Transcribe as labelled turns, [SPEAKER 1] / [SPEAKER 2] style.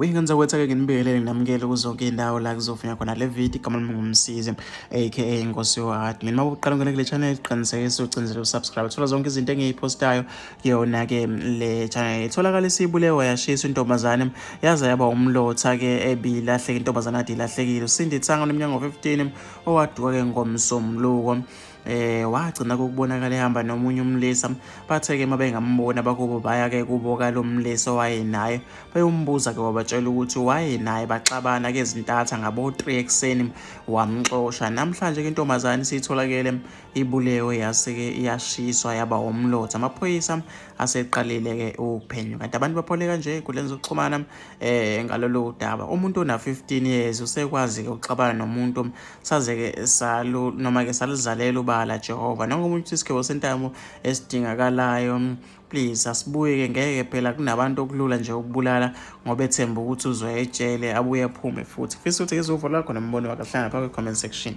[SPEAKER 1] Wey'ngane zakwethu ake nginibingelele nginamukele kuzonke iy'ndawo la kuzofunya khona le video. Igama lami nguMsizi aka Inkosi yo-Admin. Uma uqala ungena kule channel, qinisekisa ucinzele usubscribe, thola zonke izinto engiyiphostayo kuyona-ke le channel. Itholakala isibulewe yashiswa intombazane yaze yaba umlotha-ke ebilahleke intombazane ade ilahlekile uSindi Thanga oneminyaka ngo-15 owaduka-ke ngoMsombuluko. Wagcina ukubonakala ehamba nomunye umlisa. Bathe-ke uma bengambona bakubo, baya-ke kubo kalo mlisa owayenaye, bayombuza-ke, wabatshela ukuthi wayenaye baxabana-ke ezintatha ngabo-3 ekuseni, wamxosha. Namhlanje-ke intombazane isitholakele ibulewe yase-ke iyashiswa yaba umlotha. Amaphoyisa aseqalile-ke uphenyo, kanti abantu baphole kanje ey'nkundleni zokuxhumana ngalolu daba. Umuntu ona-15 years usekwazi-ke ukuxabana nomuntu saze-ke salu noma-ke salizalela ubala Jehova nangomunye ukuthi isigwebo sentamo esidingakalayo. Please asibuye-ke, ngeke phela kunabantu okulula nje ukubulala ngoba ethemba ukuthi uzoya ejele abuye aphume futhi. Fisa ukuthi ngizuvo lwakho nombono wakhe hlangana phakathi kwi-comment section.